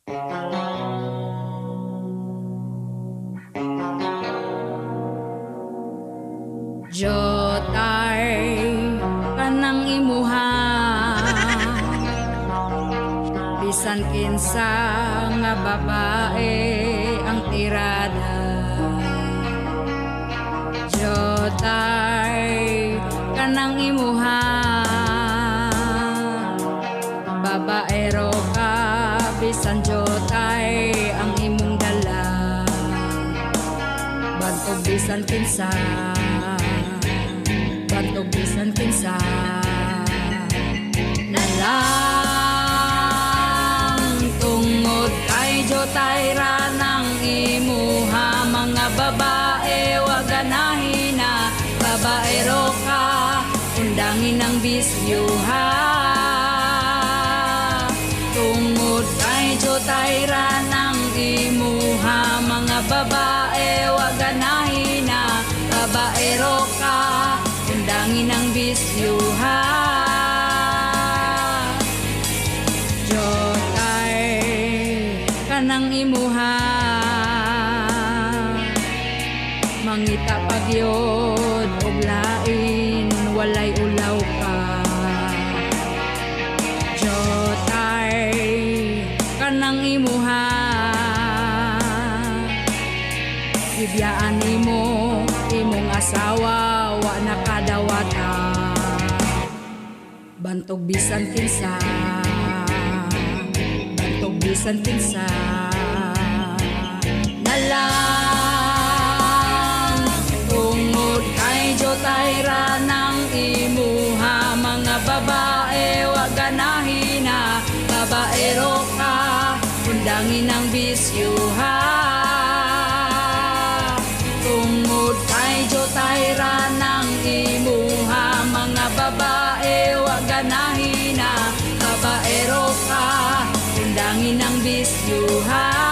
Jotay kanang imuha, bisan kinsa nga babae ang tirada. Jotay kanang imuha, babaero ka, bisan jotay ang imong dala. Bantog bisan kinsa, bantog bisan kinsa na lang. Tungod kay jotay ra nang imuha, mga babae wa ganahi na. Babaero ka, undangin ang bisyo ha. Tungod kay jotay ra nang imuha, mga babae wa ganahi na. Babaero ka, undangin ang bisyo ha. Jotay kanang imuha, mangita pagyod og lain, walay ulaw ka. Jotay kanang imuha, gibiyaan nimo imong asawa, wa nakadawata. Bantog bisan kinsa, bantog bisan kinsa na lang. Tungod kay jotay ra nang imuha, mga babae wa ganahi na. Babaero ka, undangin ang bisyo ha. Tungod kay jotay ra nang imuha, mga babae wa ganahi na. Babaero ka, undangin ang bisyo ha.